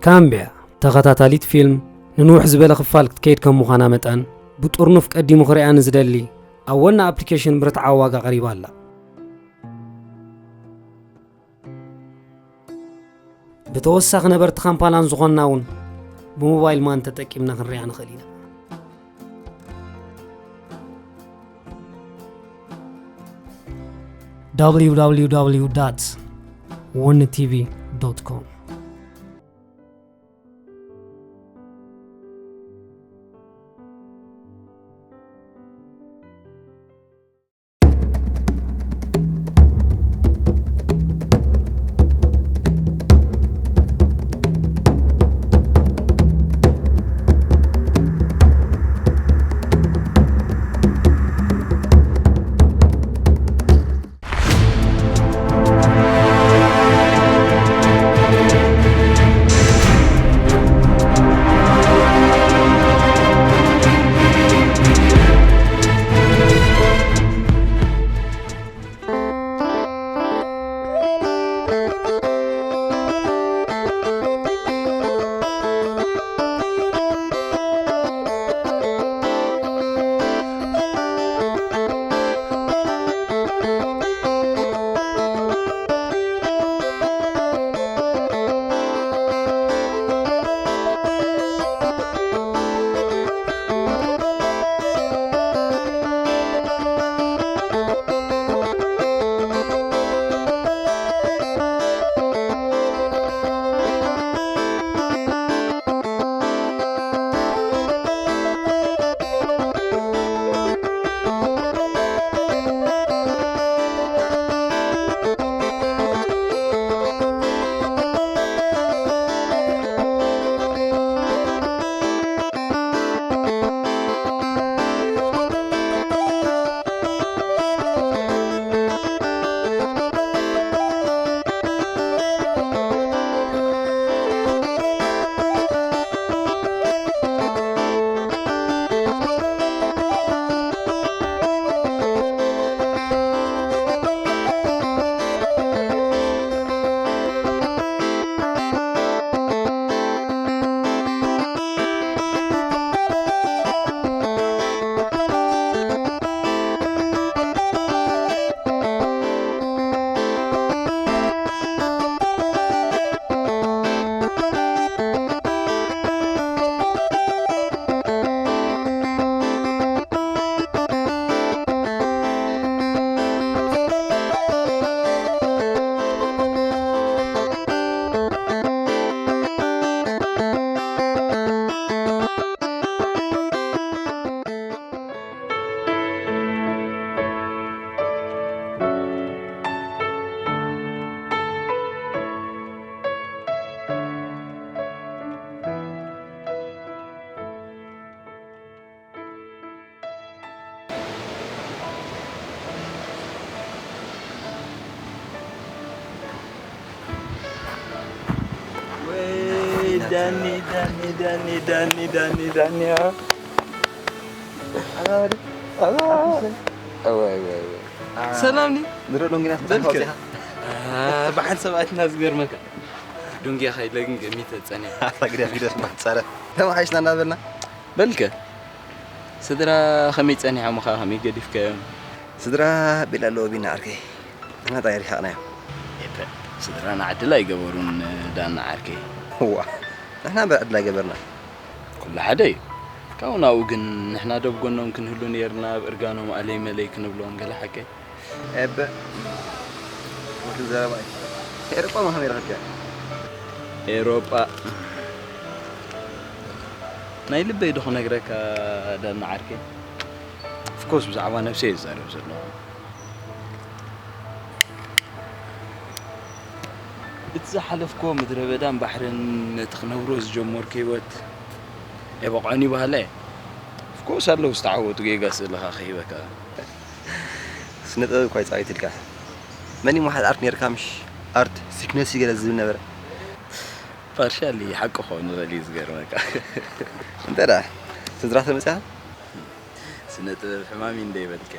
ካምብያ፣ ተኸታታሊት ፊልም፣ ንንውሕ ዝበለ ክፋል ክትከይድ ከም ምዃና መጠን፣ ብጥርኑፍ ቀዲሙ ክርእያ ንዝደሊ፣ ኣብ ወና ኣፕሊኬሽን ብርትዓዊ ዋጋ ቀሪባ ኣላ። ብተወሳኺ ነበርቲ ካምፓላን ዝኾንና እውን ብሞባይል ማን ተጠቂምና ክንሪኣ ንኽእል ኢና። www.wonetv.com ወይ ዳኒ፣ ዳኒ፣ ዳኒ፣ ዳኒ፣ ዳኒ፣ ዳኒ፣ አ? ኣጋ ወዲ፣ ኣጋ። ኣዋ፣ ኣዋ፣ ኣዋ። ሰላም ኒ? ንሮ ዶንጊና በልከ። ተወፂኻ? አ፣ ብሓንሳብ ኣትና ዝገርመካ። ዶንጊያ ከይለ ግን ገሚተ ጸኒሐ። ኣታ ግደፍ፣ ግደፍ፣ ማትጻረ። ተመሓይሽና እናበልና። በልከ። ስድራ ከመይ ጸኒሖምኻ፣ ከመይ ገዲፍካዮም? ስድራ ቤላ ኣለዎ ቢና ዓርከይ። ንሕና ጥራይ ርሒቕናዮም። ኤፐ፣ ስድራና ዕድል ኣይገበሩን ዳና ዓርከይ። እዋ፣ ንሕና እምበር ዕድል ኣይገበርና። ኩሉ ሓደ እዩ። ካብኡ ናብኡ ግን ንሕና ዶ ብጎኖም ክንህሉ ነይርና፣ ኣብ እርጋኖም ኣለይ መለይ ክንብሎም ገለ ሓቀይ? ኤበ፣ ወዲ ዘረባ እዩ። ኤሮጳ ማ ከመይ ረኸብካዮ? ኤሮጳ። ናይ ልበይ ዶ ክነግረካ ዳና ዓርከይ? ኦፍኮርስ ብዛዕባ ነብሰይ እየ ዝዛረብ ዘለኹ። እቲ ዝሓለፍክዎ ምድረ በዳን ባሕርን ነቲ ክነብሮ ዝጀመርኩ ህይወት የበቕዖን ይበሃለ እየ። ኦፍኮርስ ኣለዉ ዝተዓወቱ ጌጋ ስእልኻ ክሂበካ። ስነ ጥበብ እኳ ይጻወት ኢልካ። መን እዩ መሓዝ ኣርት ነይርካ ምሽ ኣርት ሲክነስ እዩ ገለ ዝብል ነበረ። ፓርሻሊ ሓቂ ክኸውን ይኽእል እዩ ዝገርመካ። እንተ ደኣ ስድራ ተመጽያ? ስነ ጥበብ ሕማም እዩ እንደ ይበልከ።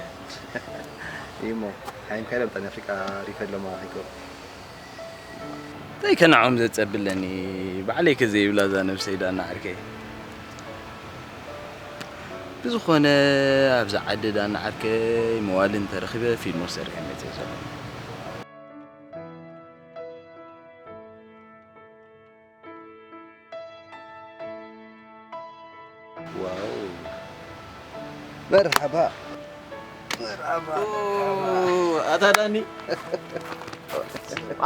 እዩ እሞ፣ ሓይምካ ኢሎም ጣን ኣፍሪቃ ሪፈ ኣለማ ሂጎ። እንታይ ከ ንዖም ዘጸብለኒ? ባዕለይ ከ ዘይብላ እዛ ነብሰይ ዳና ዓርከይ። ብዝኾነ፣ ኣብዛ ዓዲ ዳና ዓርከይ መዋሊ እንተረኺበ ፊልሙ ሰሪሐ መጽእ ዘለኹ። ዋው። መርሓባ። መርሓባ። ኦ፣ ኣታ ዳኒ።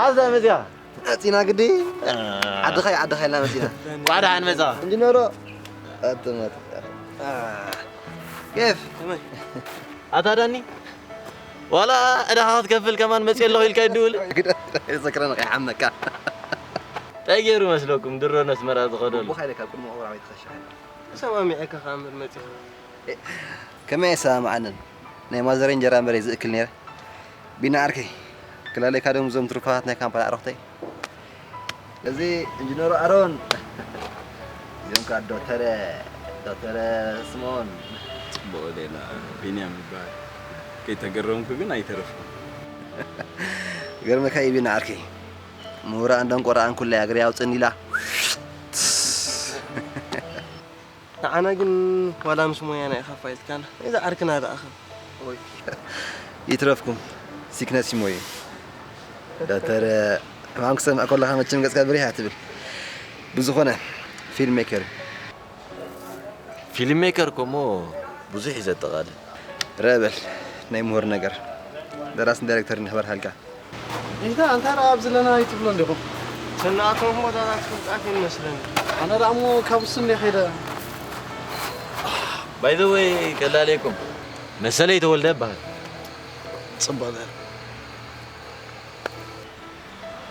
ኣዛ መጽያ። መጺና ግዲ። አ። ዓድኻ እዩ፣ ዓድኻ ኢልና መጺና። ቋዳ ኣን መጻ። እንጅነሮ። ኣትመት። አ። ኬፍ። ኣታ ዳኒ። ዋላ ዕዳኻ ክትከፍል ከማን መጽእ ኣለኹ ኢልካ ይድውል። ግደ። ዘክረን ከይሓመካ። እንታይ ገይሩ መስለኩም ድሮ ነስመራ ዝኸደሉ? ቦኻ ኢለ ካብ ቅድሚ ቁራብ ኣይትኸሻ። ተሰማሚዐካ ከኣምር መጺኻ። ከመይ ኣይሰማማዓንን? ናይ ማዘረይ እንጀራ እምበር እየ ዝእክል ነይረ። ቢና ዓርከይ፣ ክላለይካ ዶ ምስዞም ትሩፋት ናይ ካምፓላ ኣዕሩኽተይ? እዚ ኢንጂነር ኣሮን፣ እዚኦም ከኣ ዶክተር፣ ዶክተር ስምኦን። ጽቡቕ ሌላ ቢንያም ይበሃል። ከይተገረምኩ ግን ኣይተረፍኩን። ገርመካ እዩ ቢና ዓርከይ። ምሁራን ደንቆራኣን ኩለይ ኣግሪ ኣውጽእኒ ኢላ። ንዓና ግን ዋላ ምስ ሞያና ኢኻ ኣፋሊጥካና። እዚ ዓርክና ደኣ ኸ? ይትረፍኩም፣ ሲክነስ ይሞዩ። ዶክተር፣ ሕማም ክሰምዕ ከለኻ መቸም ገጽካ ብሪህ እያ ትብል። ብዝኾነ፣ ፊልም ሜከር እዩ። ፊልም ሜከር እኮ እሞ ብዙሕ እዩ ዘጠቓልል። ረአ በል፣ ናይ ምሁር ነገር። ደራስን ዳይሬክተርን ይኽበር ሃልካ። ኢታ ኣንታ ደኣ ኣብ ዘለና ኣይትብሎ እንዲኹም። ስናቶም እሞ ዳና ትፈልጣት ይመስለኒ። ኣነ ደኣ እሞ ካብ እሱ እንደ ኸይደ። ባይ ዘ ወይ፣ ከላለየኩም፣ መሰለይ ተወልደ እበሃል። ጽቡቕ ዘር።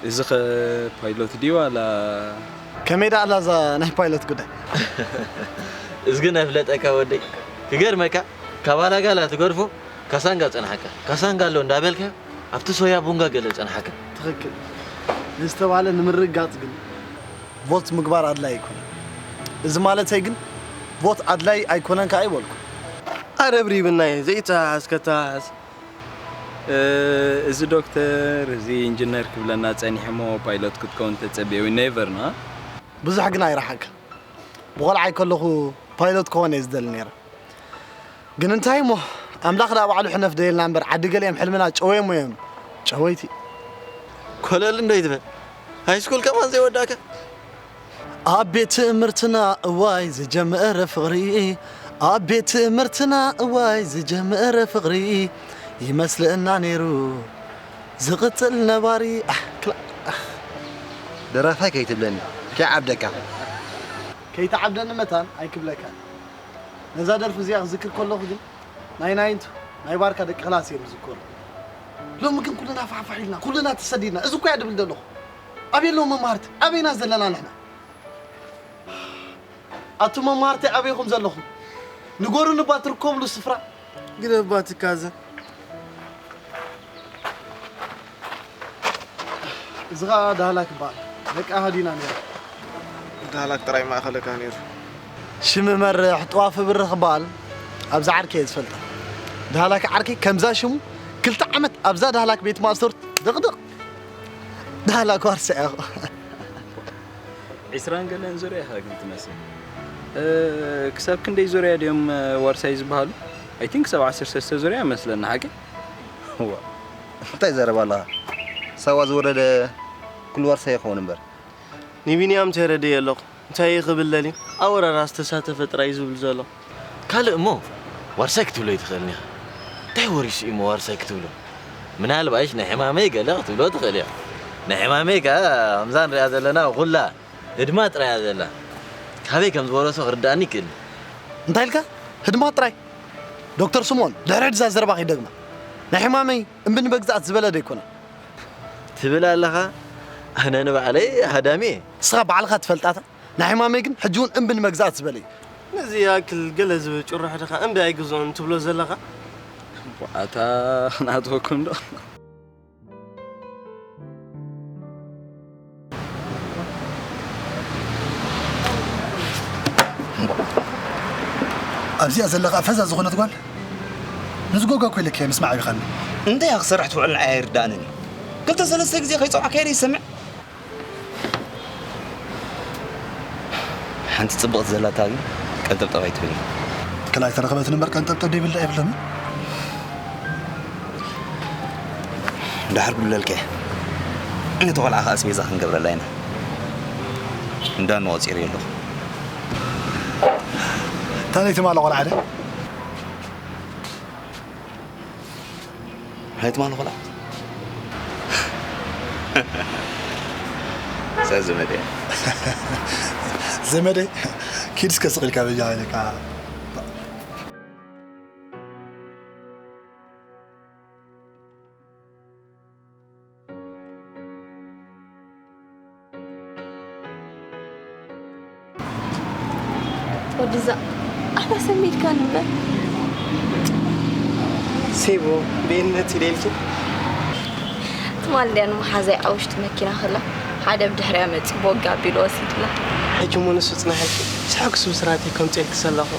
እዚ ኸ ፓይሎት ድዩ ዋላ? ከመይ ደኣ ኣላ እዛ ናይ ፓይሎት ጉዳይ? እዝግን ኣይፍለጠካ ወደይ። ክገርመካ፣ ካብ ኣላጋላ ትገድፎ ካሳንጋ ጸንሓካ። ካሳንጋ ኣሎ እንዳበልካ፣ ኣብቲ ሶያ ቡንጋ ገለ ጸንሓካ። ትኽክል። ንዝተባለ ንምርግጋጽ ግን ቮት ምግባር ኣድላይ ኣይኮነን። እዚ ማለተይ ግን ቮት ኣድላይ ኣይኮነን ከኣ ኣይበልኩን። ኣረብሪብና እዩ፣ ዘይተሃሃዝ ከተሃሃዝ። እ፣ እዚ ዶክተር፣ እዚ ኢንጂነር ክብለና ጸኒሑ እሞ ፓይሎት ክትከውን ተጸብየ፣ ኔቨር ነው። ብዙሕ ግን ኣይረሓቅን። ብቖልዓይ ከለኹ ፓይሎት ክኾን እየ ዝደሊ ነይረ። ግን እንታይ እሞ፣ ኣምላኽ ደኣ ባዕሉ ሕነፍ ደየልና እምበር፣ ዓዲ ገሊኦም ሕልምና ጨወዮም እዮም። ጨወይቲ። ኮለል እንዶ ይትበል። ሃይስኩል ከማን ዘይወዳእካ? ኣብ ቤት ትምህርትና እዋይ ዝጀመረ ፍቕሪ፣ ኣብ ቤት ትምህርትና እዋይ ዝጀመረ ፍቕሪ፣ ይመስለና ነይሩ ዝቕጽል ነባሪ። ኣሕ፣ ክላ-፣ ኣሕ። ደራፋይ ከይትብለኒ፣ ከይዓብደካ። ከይትዓብደኒ መታን ኣይክብለካን። ነዛ ደርፊ እዚኣ ክዝክር ከለኹ ግን ናይ ናይንቱ ናይ ባርካ ደቂ ክላስ እዮም ዝዝከሩ። ሎሚ ግን ኩልና ፋሕፋሕ ኢልና፣ ኩልና ተሰዲድና። እዚ እኮ እያ ድብል ዘለኹ። ኣበይ ኣለዉ መማህርቲ? ኣበይና ዘለና ንሕና? ኣቱም መማህርቲ ኣበይ ኢኹም ዘለኹም? ንገሩኒ እባ ትርከብሉ ስፍራ። ግደፍ እባ ትካዘ። እዚ ኸኣ ዳህላክ ይበሃል። ደቃ ሃዲና ነይራ። ዳህላክ ጥራይ ማእኸለካ ነይሩ። ሽም መርሕ ጥዋፍ ብርኽ በሃል። ኣብዛ ዓርከይ እየ ዝፈልጣ። ዳህላክ ዓርከይ ከምዛ ሽሙ ክልተ ዓመት ኣብዛ ዳህላክ ቤት ማእሰርቲ ድቕድቕ። ዳህላክ ዋርሳ እያ። ዒስራን ገለን ዙርያ ኢኻ ግን ትመስል። እ፣ ክሳብ ክንደይ ዙርያ ድዮም፣ እ፣ ዋርሳይ ዝበሃሉ? ኣይ ቲንክ ክሳብ ዓሰርተ ሰለስተ ዙርያ መስለኒ፣ ሓቂ? እዋ፣ እንታይ ዘረባ ኣለኻ? ሳዋ ዝወረደ ኩሉ ዋርሳይ ይኸውን እምበር። ንቢንያም ተረድየ ኣለኹ። እንታይ እዩ ክብል ደልዩ? ኣብ ወራር ዝተሳተፈ ጥራይ እዩ ዝብል ዘሎ። ካልእ እሞ ዋርሳይ ክትብሎ ኣይትኽእልን ኢኻ። እንታይ ወሪሱ እዩ እሞ ዋርሳይ ክትብሎ? ምናልባሽ ናይ ሕማመይ ገለ ክትብሎ ትኽእል ኢኻ። ናይ ሕማመይ ከኣ ከምዛ ንሪኣ ዘለና ኩላ ህድማ ጥራይ እያ ዘላ። ካበይ ከም ዝወረሶ ክርድኣኒ ይክእል። እንታይ ኢልካ? ህድማ ጥራይ? ዶክተር ስምኦን፣ ድሕሪ ሕጂ እዛ ዘረባ ከይደግማ። ናይ ሕማመይ እምቢ ንመግዛእቲ ዝበለ ዶ ኣይኮነን? ትብል ኣለኻ? ኣነ ንባዕለይ ሃዳሚ እየ። ንስኻ ባዕልኻ ትፈልጣታ። ናይ ሕማመይ ግን ሕጂ እውን እምቢ ንመግዛእቲ ዝበለ እዩ። ነዚ ይኣክል ገለ ዝብል ጭርሖ ድኻ እምቢ ኣይግዝኦን ትብሎ ዘለኻ? ኣታ ናትወኩም ዶ? ኣብዚኣ ዘለኻ ፈዛ ዝኾነት ጓል፣ ንዝጎጋ እኮ ኢለኪ ምስማዕ ኣቢኻኒ። እንታይ እያ ክሰርሕ ትውዕል ንዓይ ኣይርድኣንን እዩ። ክልተ ሰለስተ ግዜ ከይጸዋዕካዮ ዶ ይሰምዕ? ሓንቲ ጽብቕቲ ዘላታ ግን ቀንጠብጠብ ኣይትብል። ክላይ ተረኸበት እምበር ቀንጠብጠብ ደይብላ የብለን። ድሓር ግለልከ። ነቲ ቆልዓ ከኣ ኣስቤዛ ክንገብረላ ኢና። እንዳኖ ቆጺረ ኣለኹ። ታነይ ትማሊ ቆልዓ ደ? ናይ ትማሊ ቆልዓ። እዛ ዘመደይ። ዘመደይ፣ ኪድ እስከ ስቕ ኢልካ በጃ ኢለካ። ወድዛ ኣታ ሰሚድካ ንበር። ሴቦ ብእነት ኢለ ኢልኪ። ትማል ድያ ንመሓዛይ ኣብ ውሽጢ መኪና ከላ ሓደ ብድሕሪያ መፂ ቦግ ኣቢሉ ወሲድላ። ሕጂ እሞ ንሱ ፅናሕልኪ ስሕኩስ ብስራተይ ከምፅኤልኪ ሰላኹ።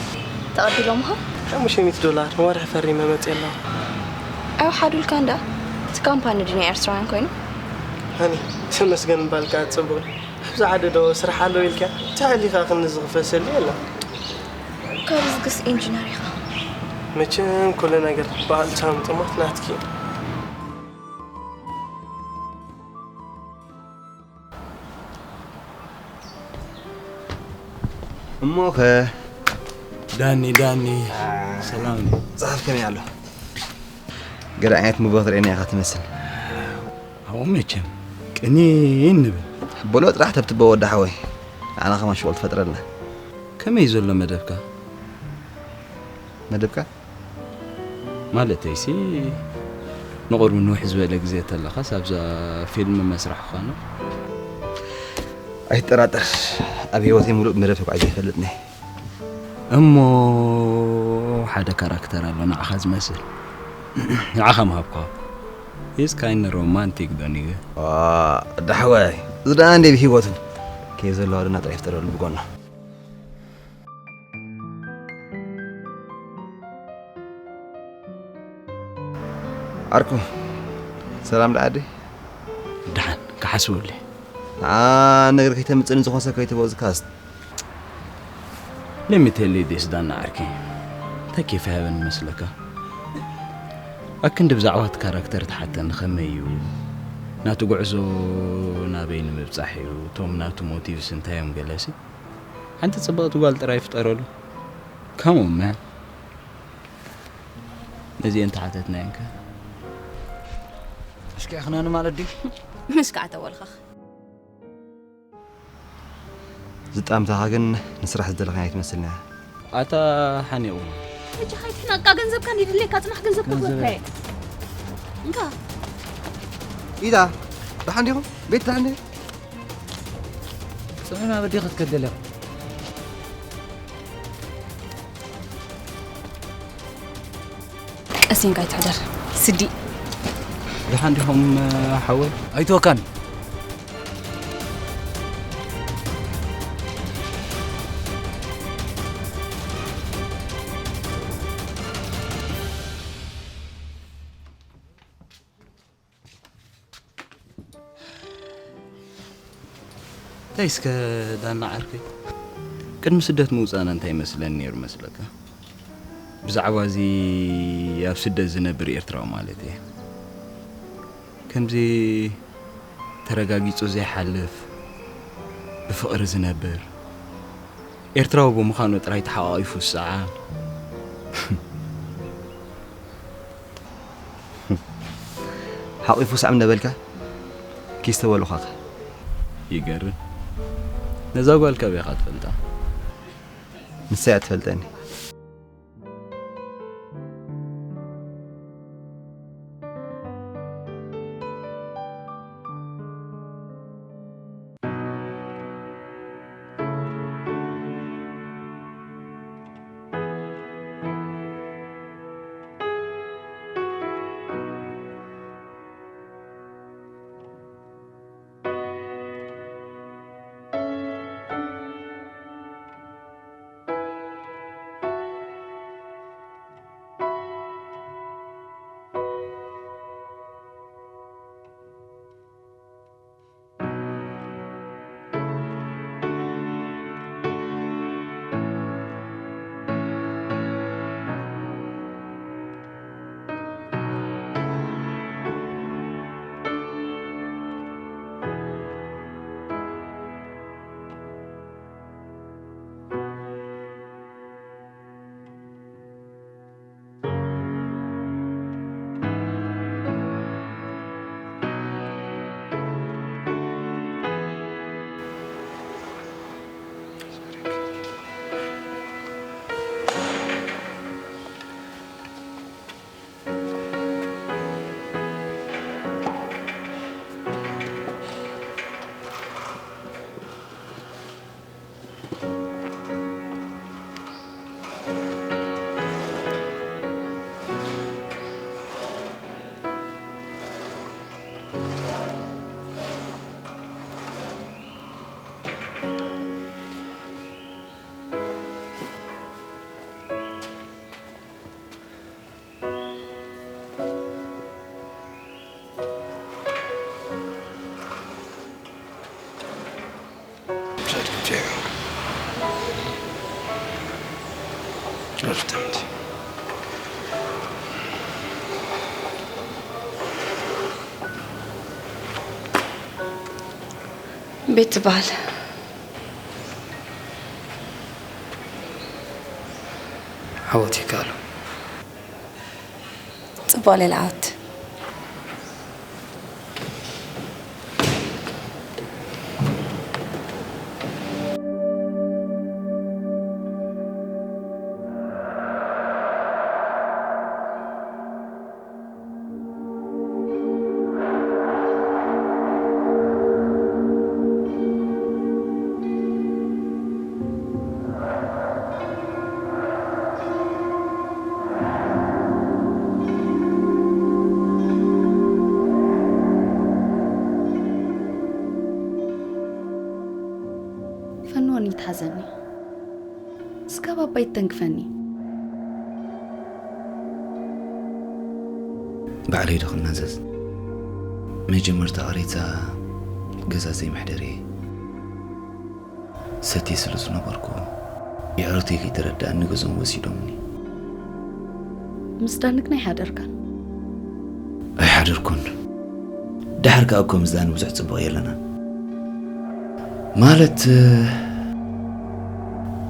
ተቐቢሎምኻ? ሓሙሽተ ሚእቲ ዶላር ንወርሒ ፈሪመ መፅኤ ኣለኹ። ኣይወሓዱልካ እንዳ እቲ ካምፓኒ ድንያ ኤርትራውያን ኮይኑ። ሃኒ ተመስገን ምባል ከዓ ፅቡቅ እዩ። ኣብዚ ዓዲ ዶ ስራሕ ኣለዎ ኢልካ ተሃሊካ ክንዲ ዝኽፈል ሰልዲ የለን። ካብ ዝግስ ኢንጂነር ኢኻ። መቸም ኩሉ ነገር ብኣሉታዊ ምጥማት ናትኪ እዩ። እሞኸ ዳኒ ዳኒ ሰላም ድዩ? ጽሓፍ ከመይ ኣሎ? ገለ ዓይነት ምቦ ክትርእየና ኢኻ ትመስል። ኣብኡ መቸም ቅኒ ንብል። በሎ ጥራሕ ተብትቦ ወዲ ሓወይ። ንዓና ከማን ሽቕል ትፈጥረልና። ከመይ ዘሎ መደብካ? መደብካ? ማለተይሲ ንቕድሚ ንውሕ ዝበለ ግዜ ተለኻስ ኣብዛ ፊልም መስራሕ ኳኑ ኣይትጠራጠር፣ ኣብ ህይወተይ ሙሉእ ብመደብ ተጓዒዘ ይፈልጥኒ። እሞ ሓደ ካራክተር ኣሎ ንዓኻ ዝመስል ንዓኻ ምሃብኳ is kind romantic ዶ ኒገ ዳሕዋይ እዚ ደኣ እንደ ብህይወቱ ከይ ዘለዋ ደና ጥራይ ይፍጠረሉ ብጎና። ዓርኩ ሰላም ደኣዲ ደሓን ክሓስበሉ ንዓ ነገር ከይተምፅእኒ ዝኾን ሰብ ከይትበዝካስ ለሚቴሊ ዴስ ዳና ዓርኪ እንታይ ኬፍ ሃበን ይመስለካ ኣክንዲ ብዛዕባ እቲ ካራክተር ተሓተኒ ከመይ እዩ ናቱ ጉዕዞ ናበይ ንምብፃሕ እዩ እቶም ናቱ ሞቲቭስ እንታይ እዮም ገለሲ ሓንቲ ፅብቕቲ ጓል ጥራይ ይፍጠረሉ ከምኡ መ ነዚአን ተሓተትናየን ከ እስኪ ኣኽናኒ ማለት ድዩ ምሽ ከዓ ተወልኸኽ ዝጣምታኻ ግን ንስራሕ ዝደለኸን ኣይትመስልና ኣታ ሓኒቑ ሕጂ ከይትሕነቃ ገንዘብካ ንድልየካ ፅናሕ ገንዘብ ተኽበካ እየ እንካ ኢዳ ደሓን ዲኹም ቤት ደሓን ዲኹም ፅሑን ኣበዲ ክትከደለ ቀሲንካ ይትሕደር ስዲ ደሓን ዲኹም ሓወይ ኣይትወካን እንታይ እስከ ዳና ዓርከይ ቅድሚ ስደት ምውፃእና እንታይ መስለኒ ነይሩ መስለካ ብዛዕባ እዚ ኣብ ስደት ዝነብር ኤርትራዊ ማለት እየ ከምዚ ተረጋጊፁ ዘይሓልፍ ብፍቕሪ ዝነብር ኤርትራዊ ብምዃኑ ጥራይ ተሓቋቒፉ ዝሰዓ ሓቒፉ ሳዕም ነበልካ ኪስ ተበሉኻኸ ይገርም ነዛ ጓል ካበይ ኢኻ ትፈልጣ ንሳያ ትፈልጠኒ ቤት ትበሃል። ዓወት ይከኣሎ። ጽቡቕ ሌላ ዓወት። ፈንወኒ፣ ይትሓዘኒ። እስካብ ኣባይ ተንክፈኒ። ባዕለይ ዶ ክናዘዝ? መጀመርታ ቅሬታ ገዛ ዘይመሕደሪ ሰትየ ስለ ዝነበርኩ፣ የዕሩተይ ከይተረድኣኒ ገዝኦም ወሲዶምኒ። ምስ ዳኒ ግን ኣይሓደርካን? ኣይሓደርኩን። ደሓር ከኣ እኮ ምስ ዳኒ ብዙሕ ጽቡቕ የለና። ማለት፣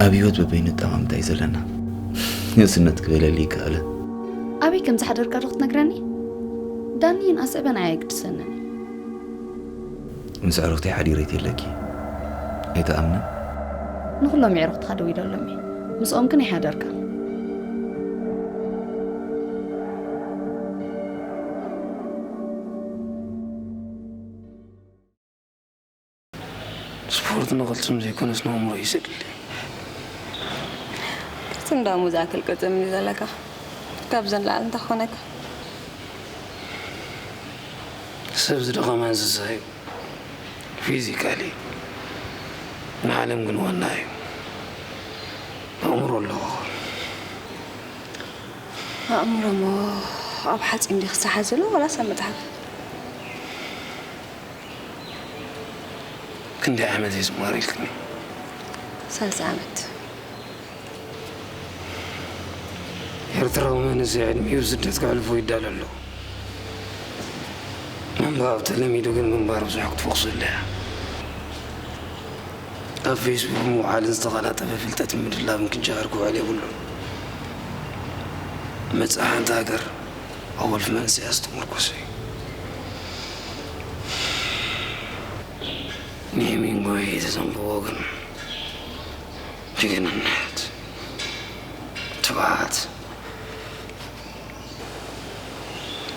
ኣብ ህይወት በበይኑ ኣጠማምታ እዩ ዘለና። ንእስነት ክበለሊ ይከኣለ። ኣበይ ከም ዝሓደርካ ዶ ክትነግረኒ? ዳኒ ይንኣስ እበ ንዓይ ኣይግድሰንን። ምስ ኣዕሩኽተይ ሓዲረ የለኪ። ኣይትኣምንን? ንኹሎም የዕሩኽትኻ ደዊለሎም እየ። ምስኦም ግን ኣይሓደርካን። ስፖርት ንቕልጽም ዘይኮነስ ንኣእምሮ እዩ ዘድሊ። ቅልጽም ደኣ ዝኣክል ቅልጽም እዩ ዘለካ። ካብዚ ንላዕሊ እንታይ ክኾነካ? ሰብ ዝደኸመ እንስሳ እዩ። ፊዚካሊ ንዓለም ግን ዋና እዩ። ኣእምሮ ኣለዎ። ኣእምሮ እሞ ኣብ ሓፂን ድዩ ክሰሓ ዘሎ ዋላስ ኣብ መፅሓፍ? ክንደይ ዓመት እየ ዝማር ኢልክኒ? ሰላሳ ዓመት። ኤርትራዊ መንእሰይ ዕድሚኡ ስደት ከሕልፎ ይዳሎ ኣሎ። ምንባብ ተለሚዱ ግን ምንባር ብዙሕ ክትፈኽሰሉ እያ። ኣብ ፌስቡክ ምውዓልን ዝተቐላጠፈ ፍልጠትን ምድላብን ክጀሃር ክውዕል የብሉን። መጻኢ ሓንቲ ሃገር ኣብ ወልፊ መንእሰያት ዝተመርኮሰ እዩ። ንሄሚንግወይ ተዘንብቦ ግን ጅግንነት፣ ትብዓት፣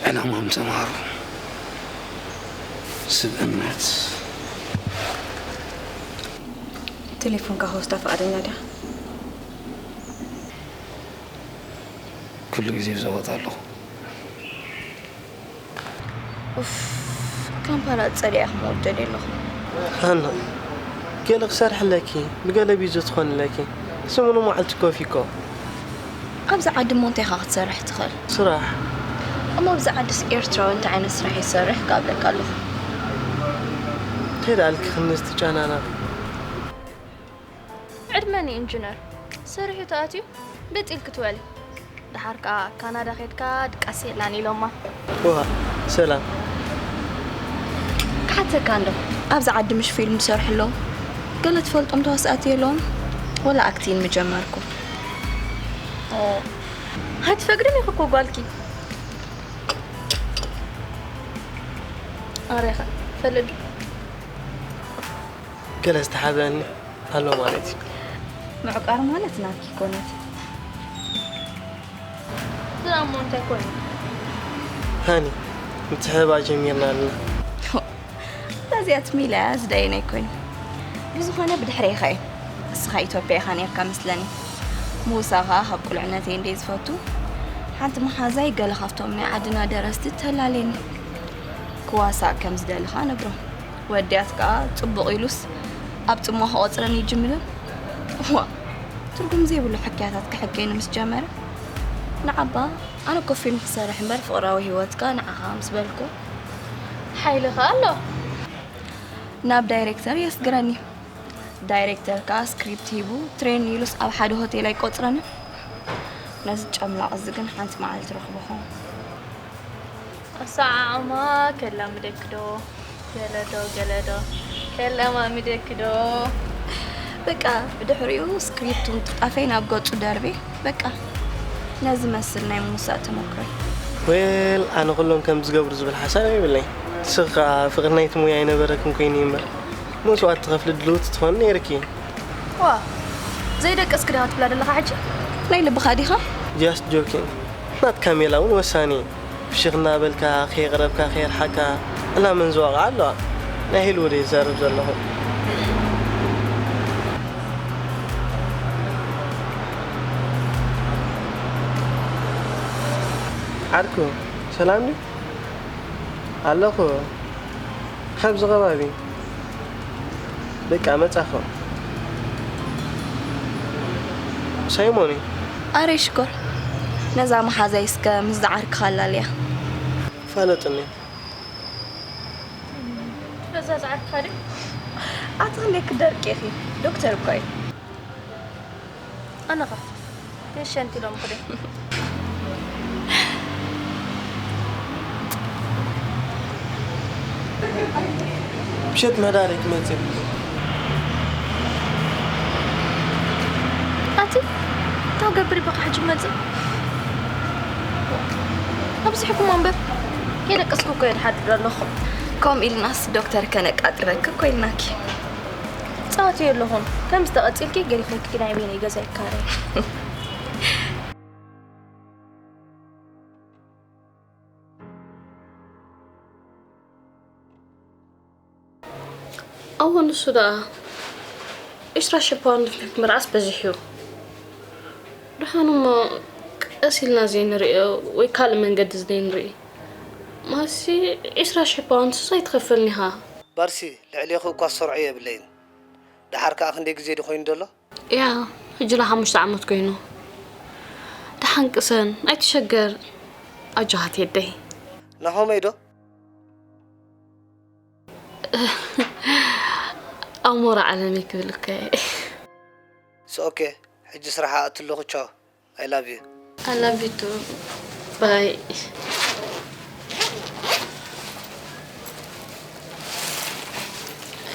ዕላማ ምትምሃሩ፣ ስብእነት። ቴሌፎንካ ክወስዳ ፍቓደኛ ድያ? ኩሉ ግዜ ብዘወት ኣለኹ። ኡፍ፣ ካምፓላ ጸሊኣ ክመውት ደልየ ኣለኹ። ሃና፣ ገለ ክሰርሐለኪ፣ ብገለ ቢዚ ትኾንለኪ። ሰሙኑ መዓልቲ ኮፊ እኮ። ኣብዚ ዓዲ እሞ እንታይ ኢኻ ክትሰርሕ ትኽእል? ስራሕ። እሞ ኣብዚ ዓድስ ኤርትራዊ እንታይ ዓይነት ስራሕ ይሰርሕ ክኣብለካ ኣለኹ? እንታይ ደኣልኪ ክንስ ትጨናነቕ? ዕድመ ንኢንጂነር። ሰሪሑ ተኣትዩ ብጥ ኢልኪ ትውዕሊ። ደሓር ከኣ ካናዳ ኬድካ ድቃስ የላን ኢሎማ። ዋ፣ ሰላም። ክሓተካ እንዶ፣ ኣብዚ ዓዲ ምሽ ፊልም ዝሰርሑ ኣለዉ? ገለ ትፈልጦም ተዋሳእቲ የለውን? ወላ ኣክቲን ምጀመርኩ። ኦ፣ ኣይትፈቅድን ኢኺ እኮ ጓልኪ። ኣሬኻ፣ ፈልጥ። ገለ ዝተሓበአኒ ኣሎ ማለት እዩ። ምዕቃር ማለት ናትኪ ኮነት። ስራሕ እሞ እንታይ ኮይኑ? ሃኒ፣ ምትሕብባር ጀሚርና ኣለና። እታ እዚኣ ትም ኢላ እያ ዝደየነ ኣይኮይን። ብዝኾነ ብድሕረይ ኢኻ እየ። ንስኻ ኢትዮጵያ ኢኻ ነርካ መስለኒ። ምውሳእ ኸኣ ካብ ቁልዕነተይ እንደ ዝፈቱ፣ ሓንቲ መሓዛይ ገለ ካብቶም ናይ ዓድና ደረስቲ ተላልየኒ። ክዋሳእ ከም ዝደሊ ኸኣ ነግሮ። ወድያት ከኣ ጽቡቕ ኢሉስ ኣብ ጽምዋ ክቖጽረኒ ይጅምርን። እዋ፣ ትርጉም ዘይብሉ ሕክያታት ክሕከየኒ ምስ ጀመረ፣ ንዓባ ኣነ እኮ ፊልም ክሰርሕ እምበር ፍቕራዊ ህይወት ከኣ ንዓኻ ምስ በልኩ፣ ሓይሊ ከኣ ኣሎ። ናብ ዳይሬክተር የስግረኒ። ዳይሬክተር ከኣ ስክሪፕት ሂቡ ትሬን ኢሉስ ኣብ ሓደ ሆቴል ኣይቆጽረንን። ነዚ ጨምላቕ እዚ ግን ሓንቲ መዓልቲ ረኽቦ ኸውን። ኣሰዓዓማ ከላምደኪ ዶ? ገለ ዶ፣ ገለ ዶ? ከላማምደኪ ዶ? በቃ ብድሕሪኡ ስክሪፕቱ ምጥፍጣፈይ ናብ ገጹ ደርቤ። በቃ ነዚ መስል ናይ ምውሳእ ተመክሮይ። ዌል፣ ኣነ ኩሎም ከም ዝገብሩ ዝብል ሓሳብ የብለይ። ንስኺ ከኣ ፍቕሪ ናይቲ ሙያ ኣይነበረክን ኮይኑ እዩ እምበር፣ መስዋእቲ ትኸፍሊ ድልውቲ ትኾኒ ነይርኪ። ዋ፣ ዘይደቀስኪ ዲኻ ትብላ ዘለኻ ሕጂ? ናይ ልብኻ ዲኻ? Just joking። ናትካ ሜላ እውን ወሳኒ እዩ። ፍሽኽ እናበልካ፣ ከየቕረብካ፣ ከየርሓቅካ፣ ዕላመን ዝወቕዓ ኣለዋ። ናይ ህልው ድየ ዝዛረብ ዘለኹ? ዓርኩ፣ ሰላም ድዩ? ኣለኹ። ኣብዚ ከባቢ። በቃ መጻኹ። ሳይሞን እዩ። ኣረ ሽኮር፣ ነዛ መሓዛይ እስከ ምስ ዝዓርክኻ ኣላልያ። ፋለጥኒ። በዛ ዝዓርክኻ ድዩ? ኣቲ ክንደይ ክደርቂ ኢኺ? ዶክተር እኮ እዩ። ኣነኻ ፔሸንት ኢሎም ክደ። ምሸት ምሕዳር ኣይትመጽእ። ኣቲ፣ እንታይ ገብር ይበኻ ሕጂ መጽእ? ኣብዚሕኩም እምበር፣ የደቀስኩ እኮ እየ ዝሓድር ኣለኹ። ከምኡ ኢልናስ ዶክተር ከነቃጥረኪ እኮ ኢልናኪ። ጻወት የለኹን። ከም ዝተቐጺልኪ ገሪፈኪ ናይ በይነይ ገዛ ይካረ። ኣዎ፣ ንሱ ደኣ ዕስራ ሺሕ ፓውንድ ምርዓስ በዚሕ'ዩ። ደሓን እሞ ቀስ ኢልና ዘይንርእዮ ወይ ካልእ መንገዲ ዘይንርኢ? ማሲ ዕስራ ሺሕ ፓውንድስ ኣይትኸፍልን ኢኻ። ባርሲ፣ ልዕሌኺ እኳ ዝሰርዖ የብለይን። ደሓር ከኣ ክንደይ ግዜ ድዩ ኮይኑ ዘሎ? ያ፣ ሕጂ ለ ሓሙሽተ ዓመት ኮይኑ። ደሓን ቅሰን፣ ኣይትሸገር። ኣጆኻ ቴደይ። ናሆመይ ዶ? ኣሞራ ዓለመይ ክብል እኮ እየ። It's okay። ሕጂ ስራሕ ኣእቱ ኣለኹ። ቻው። I love you። I love you too። ባይ።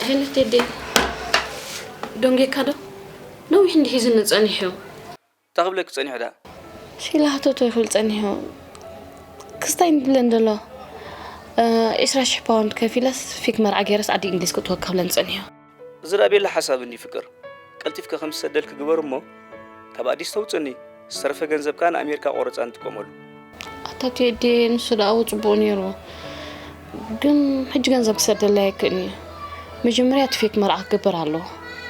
ሄሎ ቴዲ፣ ደንጌካ ዶ? ነዊሕ እንዲ ሒዝኒ ጸኒሑ። እንታይ ክብለኪ ጸኒሑ ደኣ? ሲላ ሕቶቶ ይኽእል ጸኒሑ። ክስታይ እንድለን ዘሎ፣ እ፣ ዕስራ ሽሕ ፓውንድ ከፊለስ ፊክ መርዓ ገይረስ ዓዲ እንግሊዝ ክትወካ ክብለን ጸኒሑ። እዚ ደኣ ቤላ ሓሳብ እንዲ ፍቅር። ቀልጢፍኪ ከም ዝሰደልኪ ግበር እሞ፣ ካብ ኣዲስ ተውጽኒ፣ ዝተረፈ ገንዘብ ከኣ ንኣሜሪካ ቆረጻ ንጥቀመሉ። ኣታ ቴዲ፣ ንሱ ደኣ ጽቡቕ ነይሩ። ግን ሕጂ ገንዘብ ክሰደለይ ኣይክእልን እዩ። መጀመርያ እቲ ፌክ መርዓ ክግበር ኣለዎ።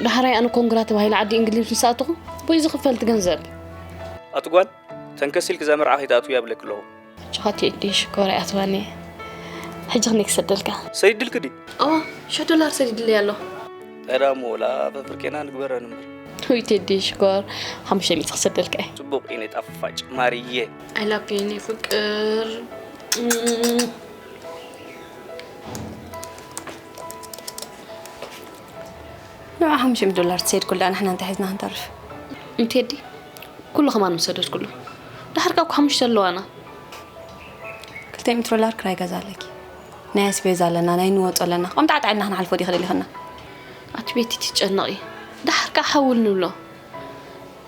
ዳሕራይ ኣነ ኮንግራ ተባሂለ ዓዲ እንግሊዝ ምስ ኣተኹ፣ ብኡ እዩ ዝኽፈል እቲ ገንዘብ። ኣቲ ጓል፣ ተንከስ ኢልኪ እዛ መርዓ ከይትኣትውያ እብለኪ ኣለኹ። ኣጆኻ ቴዲ፣ ሽኮር ኣይኣትዋኒ። ሕጂ ክንደይ ክሰደልካ? ሰዲድልኪ ድዩ? እዋ፣ ሽሕ ዶላር ሰዲድለይ ኣሎ። እንታይ ደኣ እሞ፣ ወላ ፈፍርቄና ንግበረን እምበር። ውይ ቴዲ፣ ሽኮር፣ ሓሙሽተ ሚእቲ ክሰደልካ እየ። ጽቡቕ፣ የኔ ጣፋጭ ማርዬ። I love you፣ የኔ ፍቅር። ንዓ ሓሙሽተ ሚእቲ ዶላር ትሰይድ ኩላ ንሕና እንታይ ሒዝና ክንተርፍ? እንቴዲ፣ ኩሉ ከማን ምሰደድኩሉ። ድሓር ካብ ሓሙሽተ ኣለዋና። ክልተ ሚእቲ ዶላር ክራይ ገዛ ኣለኪ። ናይ ኣስቤዛ ኣለና፣ ናይ ንወጾ ኣለና። ከምጣዕጣዕ ኢልና ክንሓልፎ ዲኺ ደሊኽና? ኣቲ ቤቲ ትጨነቒ። ድሓር ከዓ ሓውል ንብሎ።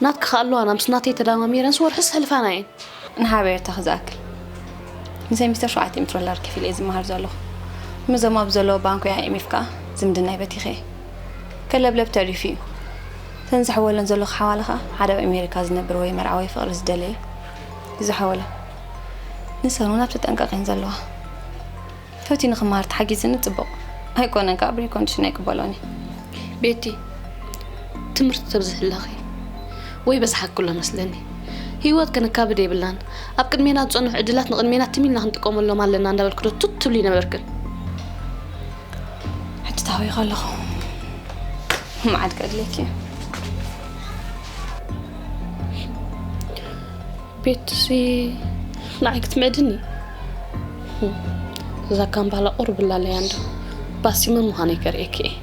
ናትኪ ከ ኣለዋና ምስ ናተይ ተዳማሚረንስ ወርሕስ ሕልፋና እየን። ንሓበሬታኺ ዝኣክል፣ ንሰሚስተር ሸውዓተ ሚእቲ ዶላር ከፊለ እየ ዝመሃር ዘለኹ። ምስዞም ኣብ ዘለዎ ባንክ ወይ ኣይ ኤም ኤፍ ከኣ ዝምድናይ በቲኸ እየ። ከለብለብ ተሪፉ እዩ። እተን ዝሕወለን ዘለኹ ሓዋለ ከኣ ሓደ ኣብ ኣሜሪካ ዝነብር ወይ መርዓ ወይ ፍቕሪ ዝደለየ እዩ ዝሓወለ። ንሰን እውን ኣብ ተጠንቀቕ እየን ዘለዋ። ተውቲ ንኽመሃር ተሓጊዝኒ ጽቡቕ። ኣይኮነን ከኣ ብሪኮንዲሽን ኣይቅበሎን እየ። ቤቲ፣ ትምህርቲ ተብዝሕለኺ ወይ በዝሓክሎ መስለኒ። ህይወት ከነካብድ የብላን። ኣብ ቅድሜና ዝጸንሑ ዕድላት ንቕድሜና ትም ኢልና ክንጥቀመሎም ኣለና እንዳበልክዶ ቱት ትብሊ ነበርክን። ሕጂ ተሃዊኸ ኣለኹ። መዓድ ከድልየኪ። ቤትሲ ንዓይ ክትምዕድኒ? እዛ ካምባላ ቁርብ ላለያ እንዶ ባሲመ ምዃነይ ከርእየኪ እየ።